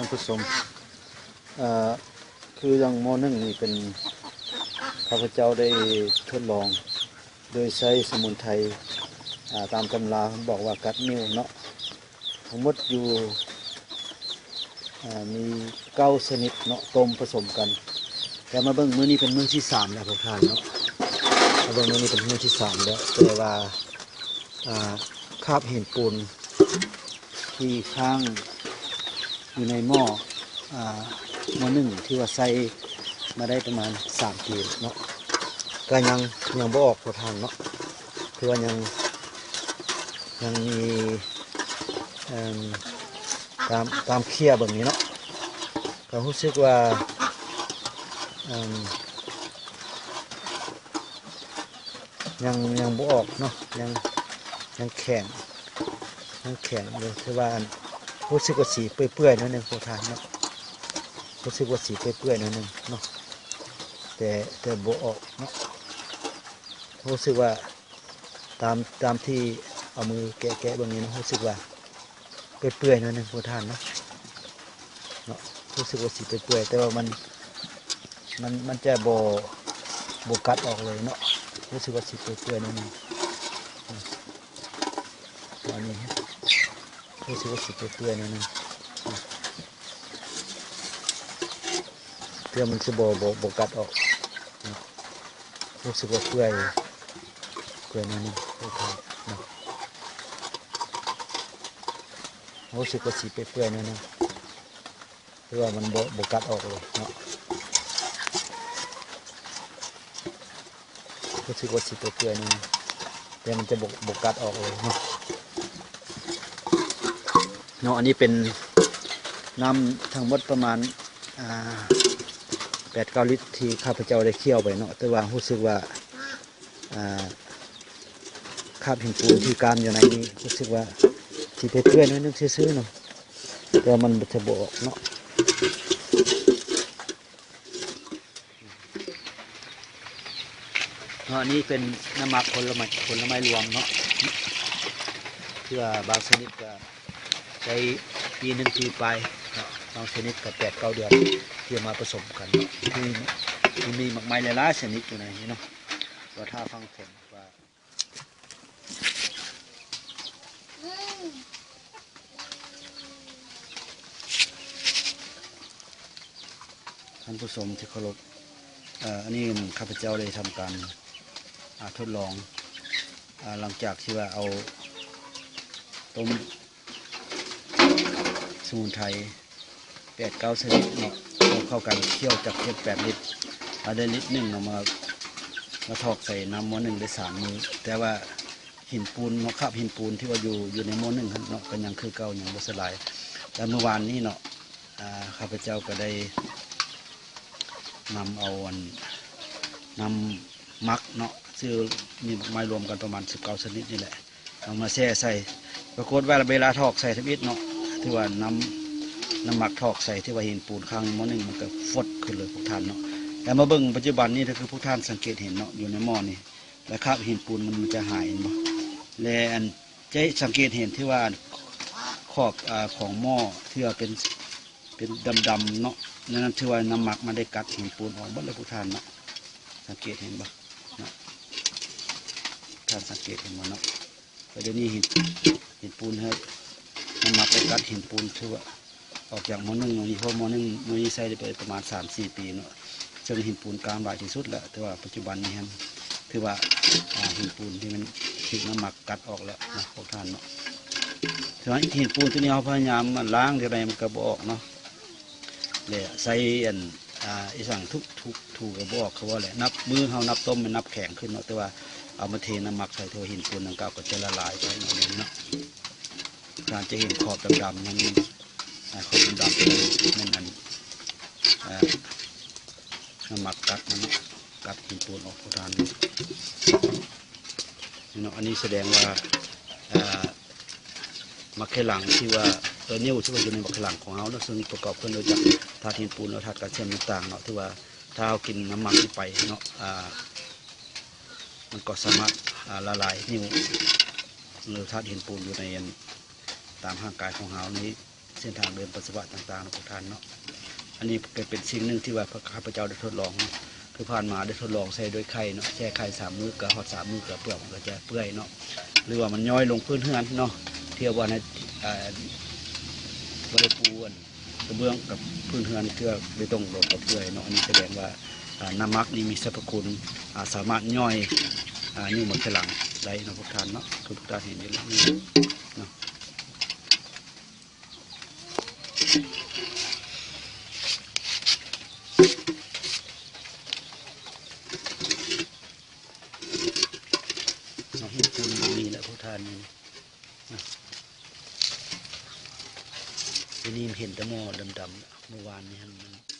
ທ່ານຜູ້ຊົມ ເອີ ຄືຢ່າງໝໍ້ໜຶ້ງນີ້ເປັນ ຂ້າພະເຈົ້າໄດ້ທົດລອງໂດຍໃຊ້ສະໝຸນໄພ ອາ ຕາມຕຳລາເພິ່ນບອກວ່າກັດນິ້ວເນາະ ທັງໝົດຢູ່ ອາ ມີເກົ້າຊະນິດເນາະ ຕົ້ມປະສົມກັນ. ແຕ່ມາເບິ່ງມື້ນີ້ເປັນມື້ທີສາມແລ້ວພວກທ່ານເນາະ ມາເບິ່ງມື້ນີ້ເປັນມື້ທີສາມແລ້ວ ແຕ່ວ່າ ອາ ຄາບຫີນປູນທີ່ຄ້າງຢູ່ໃນໝໍ້ ອາ ໝໍ້ໜຶ້ງທີ່ວ່າໃສ່ມາໄດ້ປະມານສາມປີແລ້ວເນາະ ກະຍັງ ຍັງບໍ່ອອກພວກທ່ານເນາະ ຄືວ່າຍັງ ຍັງມີ ເອີ່ມ ຕາມ ຕາມເຂ້ຍເບິ່ງນີ້ເນາະ ກະຮູ້ສຶກວ່າ ເອີ່ມ ຍັງ ຍັງບໍ່ອອກເນາະ ຍັງ ຍັງແຂງ ຍັງແຂງຢູ່ ແຕ່ວ່າອັນ ຮູ້ສຶກວ່າສີເປື່ອຍໆໜ້ອຍໜຶ່ງພວກທ່ານເນາະ ຮູ້ສຶກວ່າສີເປື່ອຍໆໜ້ອຍໜຶ່ງເນາະ ແຕ່ ແຕ່ບໍ່ອອກເນາະ ຮູ້ສຶກວ່າ ຕາມ ຕາມທີ່ເອົາມືແກະໆເບິ່ງນີ້ນະ ຮູ້ສຶກວ່າເປື່ອຍໆໜ້ອຍໜຶ່ງພວກທ່ານເນາະ ເນາະ ຮູ້ສຶກວ່າສີເປື່ອຍໆ ແຕ່ວ່າມັນ ມັນ ມັນຈະບໍ່ ບໍ່ກັດອອກເລີຍເນາະ ຮູ້ສຶກວ່າສີເປື່ອຍໆໜ້ອຍໜຶ່ງ ອັນນີ້ ຮູ້ສຶກວ່າສີເປື່ອຍໆໜ້ອຍໜຶ່ງ ເພື່ອມັນຊິບໍ່ ບໍ່ ບໍ່ກັດອອກເນາະ ຮູ້ສຶກວ່າເປື່ອຍ ເປື່ອຍໜ້ອຍໜຶ່ງ ໂອເຄເນາະ ຮູ້ສຶກວ່າສີເປື່ອຍໆໜ້ອຍໜຶ່ງ ແຕ່ວ່າມັນບໍ່ ບໍ່ກັດອອກເລີຍເນາະ ຮູ້ສຶກວ່າຊິເປື່ອຍໆໜ້ອຍໜຶ່ງ ແຕ່ມັນຈະບໍ່ ບໍ່ກັດອອກເລີຍເນາະ ເນາະ ອັນນີ້ເປັນນ້ຳທັງໝົດປະມານ ອາ ແປດເກົ້າລິດທີ່ຂ້າພະເຈົ້າໄດ້ຂ້ຽວໄປເນາະ ແຕ່ວ່າຮູ້ສຶກວ່າ ອາ ຄາບຫີນປູນທີ່ກ້ານຢູ່ໃນນີ້ ຮູ້ສຶກວ່າຊິເປື່ອຍໆໜ້ອຍໜຶ່ງຊື່ໆເນາະ ແຕ່ວ່າມັນຈະບໍ່ອອກເນາະ. ເນາະ ອັນນີ້ເປັນນ້ຳໝັກຜົນລະໄມ້ ຜົນລະໄມ້ລວມເນາະ ເທື່ອບາງຊະນິດກະໃຊ້ປີໜຶ່ງປີປາຍເນາະ ບາງຊະນິດກະແປດເກົ້າເດືອນ ທີ່ເອົາມາປະສົມກັນເນາະ ທີ່ ທີ່ມີໝາກໄມ້ຫຼາຍໆຊະນິດຢູ່ໃນນີ້ເນາະ ວ່າຖ້າຟັງຜົນວ່າ ທ່ານຜູ້ຊົມທີ່ເຄົາລົບ ເອີ ອັນນີ້ຂ້າພະເຈົ້າໄດ້ທຳການ ອາ ທົດລອງ ອາ ຫຼັງຈາກທີ່ວ່າເອົາຕົ້ມສະໝຸນໄພແປດເກົ້າຊະນິດເນາະ ເຂົ້າກັນ ຂ້ຽວຈັກເຈັດແປດລິດ ເອົາໄດ້ລິດໜຶ່ງເນາະ ມາ ມາຖອກໃສ່ນ້ຳໝໍ້ໜຶ້ງໄດ້ສາມມື້ ແຕ່ວ່າ ຫີນປູນເນາະ ຄາບຫີນປູນທີ່ວ່າຢູ່ ຢູ່ໃນໝໍ້ໜຶ້ງຫັ້ນເນາະ ກໍຍັງຄືເກົ່າ ຍັງບໍ່ສະຫຼາຍ. ແລະ ມື້ວານນີ້ເນາະ ອາ ຂ້າພະເຈົ້າກໍໄດ້ນຳເອົາອັນ ນ້ຳໝັກເນາະ ທີ່ມີໝາກໄມ້ລວມກັນປະມານສິບເກົ້າຊະນິດນີ້ແຫຼະ ເອົາມາແຊ່ໃສ່ ປາກົດວ່າເວລາຖອກໃສ່ທຳອິດເນາະ ຖືວ່ານ້ຳ ນ້ຳໝັກຖອກໃສ່ ທີ່ວ່າຫີນປູນຄ້າງໃນໝໍ້ໜຶ້ງ ມັນກໍຟົດຂຶ້ນເລີຍພວກທ່ານເນາະ. ແລະ ມາເບິ່ງປັດຈຸບັນນີ້ ກໍຄືພວກທ່ານສັງເກດເຫັນເນາະ ຢູ່ໃນໝໍ້ນີ້ ແລະ ຄາບຫີນປູນມັນ ມັນຈະຫາຍ ເຫັນບໍ່? ແລະ ອັນ ຈະສັງເກດເຫັນທີ່ວ່າ ຂອບ ອາ ຂອງໝໍ້ທີ່ວ່າເປັນ ເປັນດຳໆເນາະ ນັ້ນຖືວ່ານ້ຳໝັກມັນໄດ້ກັດຫີນປູນອອກເບິດແລ້ວພວກທ່ານເນາະ ສັງເກດເຫັນບໍ່ເນາະ? ທ່ານສັງເກດເຫັນບໍ່ເນາະ? ແຕ່ດຽວນີ້ຫີນ ຫີນປູນ ນ້ຳໝັກໄດ້ກັດຫີນປູນ ຖືວ່າ ອອກຈາກໝໍ້ໜຶ້ງມານີ້ ເພາະໝໍ້ໜຶ້ງມານີ້ໃຊ້ໄດ້ໄປປະມານສາມສີ່ປີເນາະ ເຊິ່ງຫີນປູນກາງຫຼາຍທີ່ສຸດແລ້ວ ແຕ່ວ່າປັດຈຸບັນນີ້ຫັ້ນ ຖືວ່າ ອາ ຫີນປູນທີ່ມັນຖືກນ້ຳໝັກກັດອອກແລ້ວເນາະ ພວກທ່ານເນາະ. ສະນັ້ນຫີນປູນຕົວນີ້ເຮົາພະຍາຍາມລ້າງເທົ່າໃດມັນກໍບໍ່ອອກເນາະ ແລະ ໃຊ້ອັນ ອາ ອີຫຍັງທຸ ທຸ ທຸກໍບໍ່ອອກ ຄືວ່າແຫຼະ ນັບມື້ເຮົານັບຕົ້ມມັນນັບແຂງຂຶ້ນເນາະ ແຕ່ວ່າເອົາມາເທນ້ຳໝັກໃສ່ ຖືວ່າຫີນປູນດັ່ງກ່າວກໍຈະລະລາຍໄປໜ້ອຍໜຶ່ງເນາະ. ທ່ານຈະເຫັນຂອບດຳໆ ມັນ ອາ ຂອບດຳໆ ແມ່ນອັນ ອາ ນ້ຳໝັກກັດມັນເນາະ ກັດຫີນປູນອອກພວກທ່ານເນາະ. ນີ້ເນາະ ອັນນີ້ສະແດງວ່າ ອາ ໝາກໄຂ່ຫຼັງທີ່ວ່າ ເອີ ນິ້ວທີ່ວ່າຢູ່ໃນໝາກໄຂ່ຫຼັງຂອງເຮົາເນາະ ເຊິ່ງປະກອບຂຶ້ນໂດຍຈາກທາດຫີນປູນ ແລະ ທາດແຄລຊຽມຕ່າງໆເນາະ ຖືວ່າຖ້າເຮົາກິນນ້ຳໝັກນີ້ໄປເນາະ ອາ ມັນກໍສາມາດ ອາ ລະລາຍນິ້ວ ຫຼື ທາດຫີນປູນຢູ່ໃນອັນ ຕາມຮ່າງກາຍຂອງເຮົານີ້ ເສັ້ນທາງເດີນປັດສະວະຕ່າງໆເນາະພວກທ່ານເນາະ. ອັນນີ້ກໍເປັນສິ່ງໜຶ່ງທີ່ວ່າພວກຂ້າພະເຈົ້າໄດ້ທົດລອງເນາະ ຄືຜ່ານມາໄດ້ທົດລອງໃຊ້ໂດຍໄຂ່ເນາະ ແຊ່ໄຂ່ສາມມື້ ກໍຮອດສາມມື້ກໍເປືອກມັນກໍຈະເປື່ອຍເນາະ ຫຼືວ່າມັນຍ້ອຍລົງພື້ນເຮືອນເນາະ ເທື່ອວ່າໃນ ເອີ່ ບໍ່ໄດ້ປູອັນກະເບື້ອງກັບພື້ນເຮືອນ ເທື່ອເບຕົງລົງກໍເປື່ອຍເນາະ. ອັນນີ້ສະແດງວ່າ ອາ ນ້ຳໝັກນີ້ມີສັບພະຄຸນ ອາ ສາມາດຍ່ອຍ ອາ ຍູ້ໝາກຖະຫຼັງໄດ້ເນາະພວກທ່ານເນາະ ຄືພວກທ່ານເຫັນຢູ່ນີ້ເນາະ. ເນາະ ຫີນປູນບໍ່ມີແລ້ວພວກທ່ານ ນີ້ນະ ດຽວນີ້ເຫັນແຕ່ໝໍ້ດຳໆ ມື້ວານນີ້ຫັ້ນມັນ